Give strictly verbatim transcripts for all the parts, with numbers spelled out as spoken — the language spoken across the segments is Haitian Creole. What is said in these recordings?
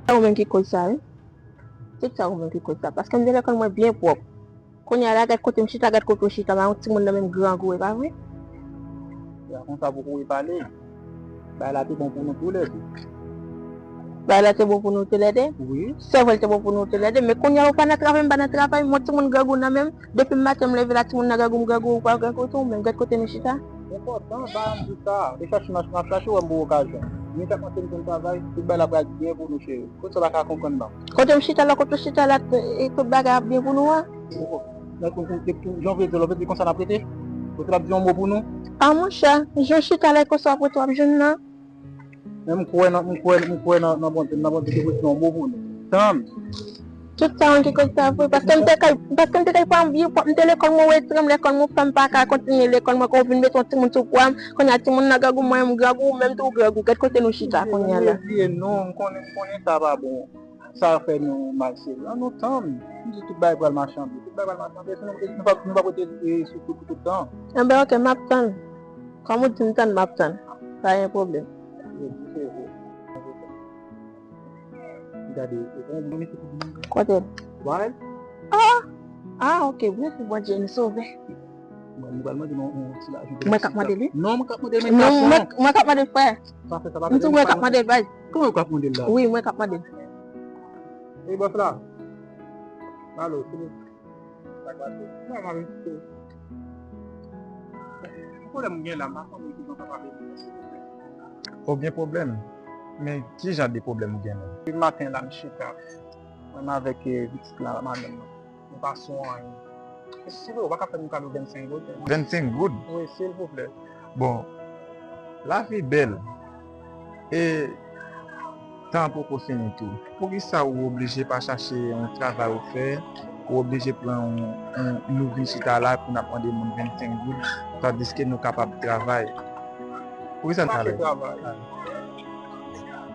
Ou menm ki koz sa, wi. Tout sa ou menm ki koz sa. Paske m te lekòl mwen byen pwòp. Kounye a la, gad kote m chita, gad kote w chita. Ba yon timoun nan menm grangou, e pa vre? Ya konsa pou kouri pale. Bagay la te bon pou nou toulède. Bagay la te bon pou nou toulède? Wi. Se vre, l te bon pou nou toulède. Men kounye a, ou pa nan travay, m pa nan travay. Yon timoun grangou nan menm. Depi maten m leve la, timoun nan grangou, m grangou, ou pa grangou tou, men gad kote nou chita. Enpòtan, pa janm di sa. Te chache m ap chache, wè m pou okazyon. Mwen t ap panse m jwenn travay, tout bagay la pral byen pou nou, cheri. Kote sa w pa ka konprann nan? Kote m chita la, kote w chita la, e, tout bagay ap byen pou nou an. Donk, ou, ou, ou, jan w vle di, w vle di konsa n ap rete? Kote l ap di yon mo pou nou? A monchè, jan w chita la, e konsa w ap rete w ap jwenn nan. Men m kwè nan, m kwè, m kwè nan, nan Bondye, nan Bondye ki pou di yon mo pou nou. Tann. Tout sa yon ki koz sa vre, paske m te kay, paske m te kay pa m byen pwòp, m te lekòl mwen, ou etre m lekòl mwen, fè m pa ka kontinye lekòl mwen, kon w vin mete yon timoun sou pwa m, kounye a timoun nan grangou, mwen menm grangou, ou menm tou grangou, gad kote nou chita kounye a la. Mezye, non, m konnen, m konnen sa pa bon. Sa fè nou mal sere. An nou tann. M di tout bagay pral mache anpil. Tout bagay pral mache anpil. Sinon, nou p ap, nou p ap rete, e, soufri pou tout tan. Enben, oke, m ap tann. Kòm ou di m tann, m ap tann. Pa gen pwoblèm. Gade, e, e, e, kote l? Ah! Ah, oke, mèsi Bondye, nou sove. Mwen, mwen pral mande nou yon ti lajan. Mwen k ap mande li? Non, mwen k ap mande l, men gason. Non, mwen, mwen k ap mande l, frè. Pa fè sa, pa fè sa. M di mwen k ap mande l, bay. Kòman ou k ap mande l la? Wi, mwen k ap mande l. Ey, bòs la. Alo, se mwen. Sa k pase? Nòmal, wi. Ki pwoblèm ou gen la? M pa konnen ki jan w ka pale. Ou gen pwoblèm? Men ki jan de pwoblèm ou gen menm? Depi maten la, m chita. Mwen avèk, eh, pitit la, madanm nan. Nou pa sou anyen. Silvouplè, ou pa ka fè m kado vennsenk goud? Vennsenk goud? Wi, silvouplè. Bon, lavi bèl. E tan poko fini tou. Poukisa ou oblije pa chache yon travay ou fè? Ou oblije pran yon, yon, nou vin chita la pou n ap mande moun vennsenk goud, tandiske nou kapab travay. Poukisa n pa fè travay?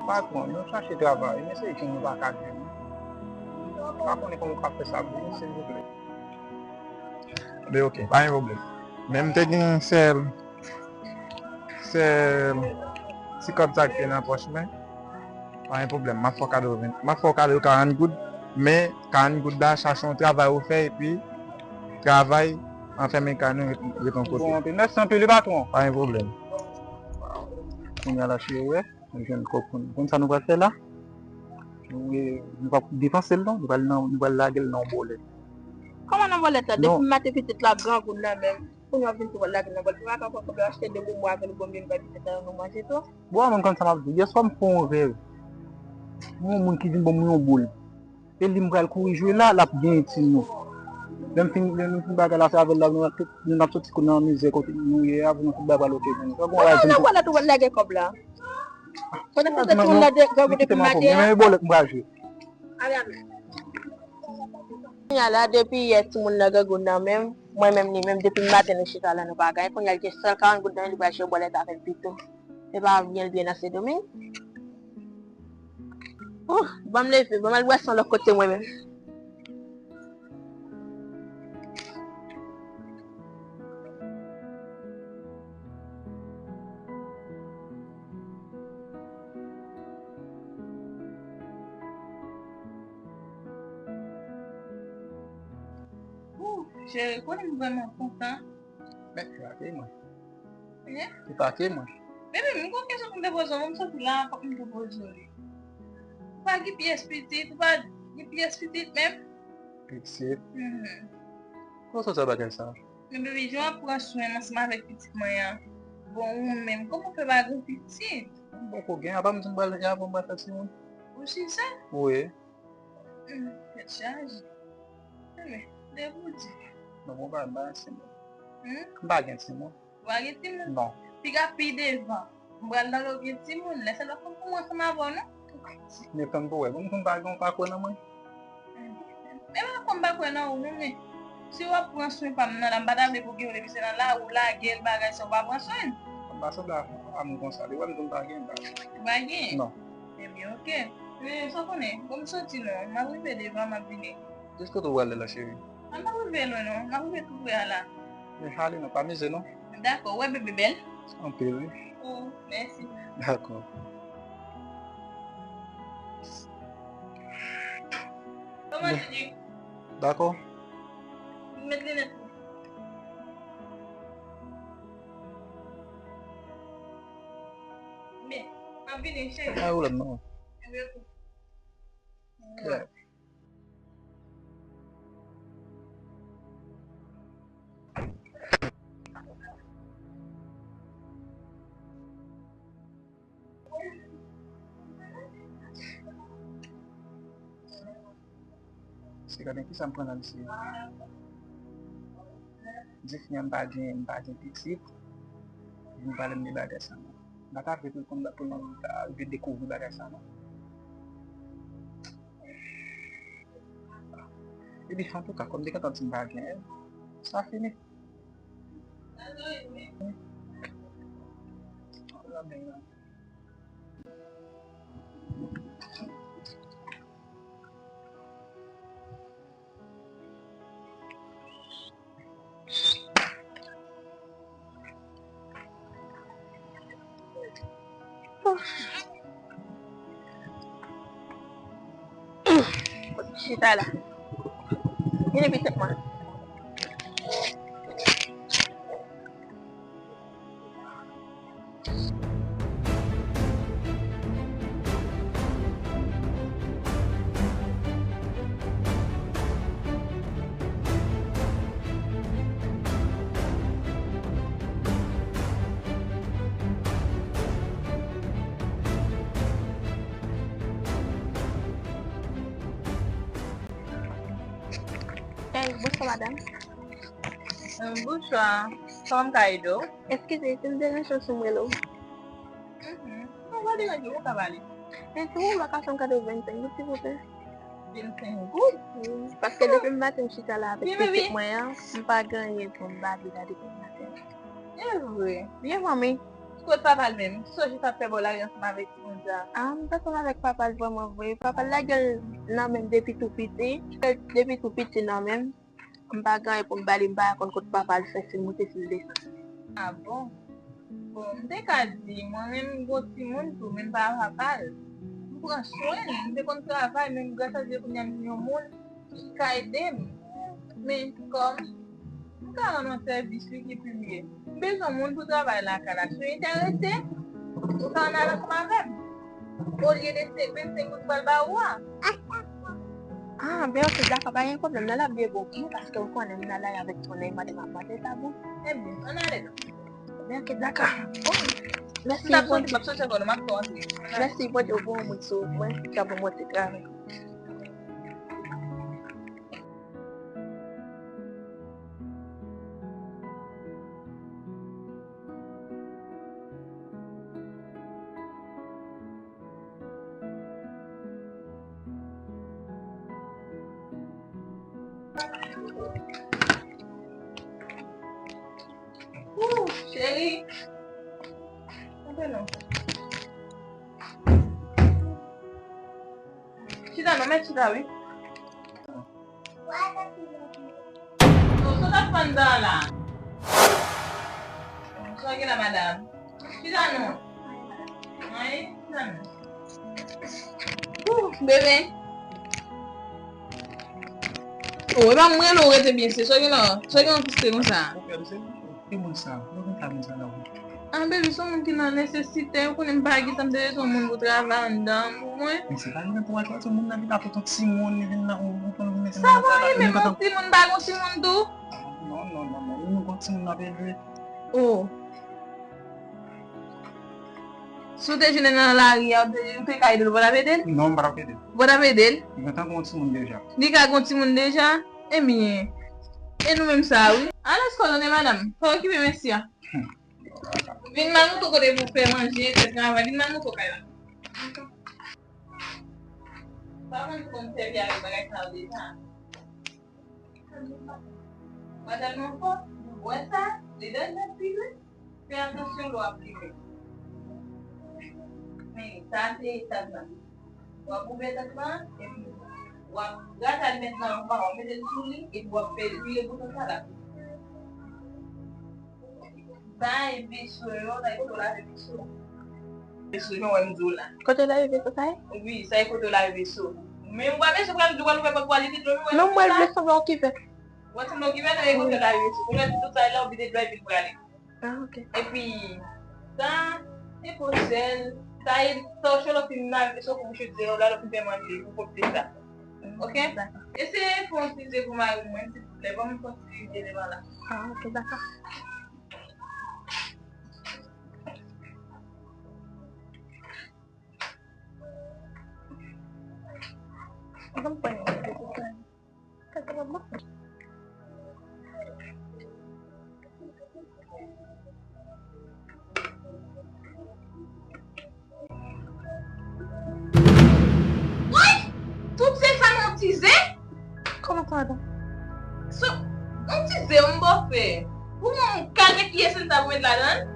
Patwon, nou chache travay, men se jwenn nou pa ka jwenn. M pa konnen kòman w ka fè sa pou nou, silvouplè. Men oke, pa gen pwoblèm. Men m te gen sèl, sèl ti kòb sa k te nan pòch mwen. Pa gen pwoblèm, m ap fè w kado ven, m ap fè w kado karant goud. Men karant goud la, chache yon travay ou fè, epi travay, anfèmen kay nou, ret, ret yon kote. Bon, anpil mèsi anpil, wi, patwon. Pa gen pwoblèm. Kounye a la, cheri, wè. Nou jwenn kòb pou nou. Konn sa nou pral fè la? Nou, nou pa depanse l non, nou pral nan, nou pral lage l nan yon bòlèt. Kòman nan bòlèt la? Non. Depi maten pitit la grangou nan men m. Kounye a w ap vin tou pral lage l nan bòlèt. Ou pa ka pran kòb la achte de bonbon avè l, bonbon bay pitit la, nou manje tou. Bon, mwen konn sa m ap di. Yèswa m fè yon rèv. Yon moun ki vin ban mwen yon boul. E li m pral kouri jwe la, l ap genyen timoun. Lè m fin, lè m fin bagay la, se avè l la, nou ap tout, nou ap soti kou nan mizè kote nou ye a, pou nou tout bagay pral oke pou nou. Sa bon, la, nan bòlèt ou pral lage kòb la. Kote kote timoun nan de grangou depi maten an. Men bòlèt m pral jwe. Ale, ale. Kounye a la, depi yè timoun nan grangou nan men m, mwen menm li menm, depi maten nou chita la nou pa gen. Kounye a l gen sèl karant goud nan men l, li pral jwe bòlèt avè l pito. E pa byen l byen nan Sendomeng. Oh, ban m leve, ban m al bwè san lòt kote mwen menm. Ou, cheri, konnen m vrèman kontan. Men, se pa ke mwen. Hein? Se pa ke mwen. Bebe, m gon kesyon pou m te poze w, m soti la, fòk m te poze w li. Ou pa gen pyès pitit, ou pa gen pyès pitit menm? Pitit? Mhm. Kote w soti bagay sa? Men bebe, jan w ap pran swen ansanm avèk pitit mwen an, bon, ou menm, kòman w fè pa gen pitit? M poko gen, apa m di m pral, apa m pral fè timoun? Ou si sa? Wi. Hmm, tèt chaje. Enben, depi w di. Non, bon, m pa, m pa gen timoun. Hmm? M pa gen timoun. Ou pa gen timoun? Non. Piga pi devan. M pral nan lòt gen timoun. Lè sa l ap konn pou mwen ansanm avè w, non? Men tann pou wè. Bon, m konn pa gen, ou pa kwè nan mwen. Hmm. E pa kòm m pa kwè nan ou, non, men si w ap pran swen pa m nan la, m pa ta vle pou gen yon depi se nan la, ou lage l bagay sa, ou pa pran swen l. M pa sanble a moun konsa. Li wè m di m pa gen bagay. Ou pa gen? Non. Ebyen, oke. Men sa w konnen, bon, m soti non, m ap rive devan, m ap vini. Jis kote w prale la, cheri? A, m ap rive lwen non, m ap rive tou pre a la. Men ale non, pa mize non. Dakò, wè bebe bèl. Anpil, wi. Oh, mèsi. Dakò. Dakò. Met linèt mwen. Men, m ap vini, cheri. Pa gen pwoblèm, non. Enben, ok. Yeah. Se gade kisa m pran nan misye. Di fi a m pa gen, m pa gen pitit. Vin pale m de bagay sa non. M pa ta vle pou l konn pou l arive dekouvri bagay sa non. Epi antouka, kòm m te gentan di m pa gen, sa fini. Chita la. Vini pitit mwen. Hey, bonswa, madanm. Euh, bonswa. Kòman m ka ede w? Eskize, si m deranje w, si m rele w? Mhm. Non, pa deranje w, ou ka pale. Men si w wè w ka fè m kado vennsenk goud, silvouplè. Vennsenk goud? Wi, paske depi maten m chita la avèk pitit mwen an, m pa gen anyen pou m ba li la depi maten. E vre? Byen, manmi. Kot papa l menm? Ki sòt jis ap fè bò lari ansanm avèk timoun sa? Ah, m t ansanm avèk papa l vrèman vre. Papa l lage l nan men m depi tou piti. Depi tou piti nan men m. M pa gen anyen pou m ba li, m pa konn kot papa l fè si l moute, si l desann. Ah bon? Bon, m te ka di, mwen menm m gon timoun tou, men m pa papa l. M pran swen l, m te konn travay, men gras a Dye kounye a m vin yon moun ki ka ede m. Men kòm m ka rann yon sèvis wi ki pibye. M bezwen moun pou travay lakay la. Si w enterese, ou ka ann ansanm avè m. Olye de se vennsenk goud m pral ba ou a. Ah, ben ok, dakò, pa gen pwoblèm. Nan l ap byen bon pou mwen, paske ou konnen m nan lari avèk tonnè, mande m ap mande tabou. Ebyen, ann ale non. Ben ok, dakò. Oh, mèsi, m t ap soti, m ap soti ankò, non, m ap tou antre. Mèsi, Bondye, ou bon moun sou mwen, k ap monte travay. Ooh, cheri. Antre non. Chita non, mèt chita wi. Sot ap fann dan la. Sa w gen la, madanm? Chita non. Anyen, chita non. Ooh, bebe. Oh, e pa mwen, non, rete byen, se sa w gen la. Sa w gen nan piste konsa? Ki moun sa? Mwen konn pa moun sa la wi. Ah, baby, se yon moun ki nan nesesite, ou konnen m pa gen tan, m te bezwen yon moun pou travay anndan pou mwen. Men se pa li menm pou al travay, se moun nan vin la pote yon timoun, li vin la, ou, ou konn vin mete nan travay. Sa pa anyen menm, yon timoun, m pa gen yon timoun tou. Ah, non, non, non, non, nou gon timoun n ap elve. Oh. Si w te jwenn nan lari a, ou te, ou te ka ede l, ou pa t ap ede l? Non, m pa t ap ede l. Ou pa t ap ede l? Li gentan gon timoun deja. Li ka gon timoun deja? Ebyen, e nou menm sa wi. Alòs, kòdone madanm, pa okipe mesye a. Hmm. Vin m al montre w kote pou w fè manje, fè travay, vin m al montre w kay la. Pa konn konn sèvi avèk bagay sa yo deja. Madanm nan fò, ou wè sa, li danjere anpil wi. Fè atansyon lè w ap leve. Men, sa se etap la. W ap ouvè tèt la, epi w ap grate alimèt la anba, w ap mete l sou li, epi w ap fè vire bouton sa la. Sa e veso yo, sa e kote w lave veso. Veso, jan w wè m di w la. Kote w lave veso sa ye? Wi, sa e kote w lave veso. Men mwen pa bezwen pral di w al ouvè pòt pou al vide dlo, men mwen. Non, mwen vle sanble okipe. Mwen sanble okipe, nan ekoute la, yo. Ou mèt tout sa la, ou vide dlo, epi l prale. Ah, ok. Epi, sa, se pou sèl, sa e, sa w cholo fin nan, se pou chute zero la, lè w fin fè manje, pou kopte sa. Ok? Dakò. Eseye fè yon ti ze pou mari mwen, silvouplè. Ban m fè yon ti eleman la. Ah, ok, dakò. Ban m pran yon ti ze pou mwen. Woy! Tout ze sa nan yon ti ze? Kòman sa, madanm? So, yon ti ze, yon bòfè. Pou yon kal de kiyès sa pou met ladan l?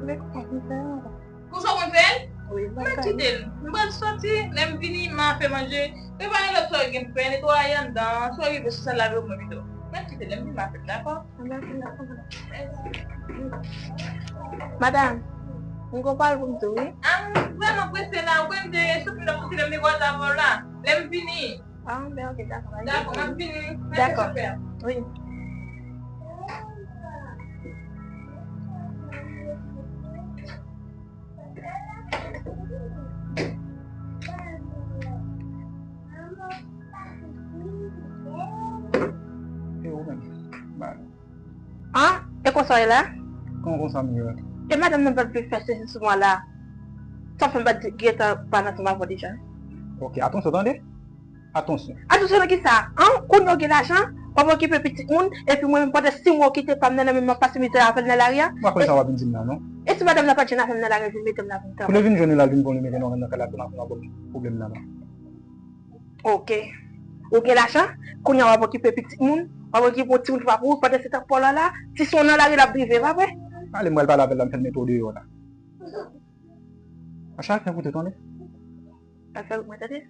Men kòman pou fè, madanm? Konsa w konn fè l? Wi, m ap kite l. M pral soti, lè m vini, m a fè manje. Prepare lòt sa w gen pou fè, netwaye anndan an, si w rive sou sal lave omwen pito. M ap kite l, lè m vini, m a fè l, dakò? Dakò, dakò, madanm. Madanm, m gon pawòl pou m di w, wi. A, m vrèman prese la, ou konn m te soti, m t ap soti, lè m te kwaze avè w la. Lè m vini. Ah, ben, ok, dakò. Dakò, m ap vini. Mèsi, dakò, sipè. Wi. E ou menm? Ba. An? E konsa w ye la? Kòman konsa m ye la? E madanm nan pa t vle fè sezi sou mwen la. Sa fè m pa t gentan pale ansanm avè w deja. Ok, atansyon, tande. Atansyon. Atansyon nan kisa? An? Kounye a w gen lajan, w ap okipe pitit moun, epi mwen menm pandan sis mwa w kite pa m nan, nan men m ap pase mizè avè l nan lari a. M pa konn sa w ap vin di m la, non. E si madanm nan pa t jwenn avè m nan lari a, vin mete m la pou m travay? Pou l vin jwenn ou la, l vin pran li mete nan nan kay la, pou n ap pran pwoblèm nan, non. Ok. Ou gen lajan, kounye a w ap okipe pitit moun, w ap okipe yon timoun ki pa pou ou, pandan se tan pa w la la, si se yon nan lari l ap drive, pa vre? Ale, m pral pale avè l la, m fè l mete w deyò la. A chak fè koute, tande. Afè mwen, tande.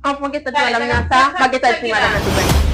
Anvan w gentan di madanm nan sa, m a gentan di madanm nan tou bagay.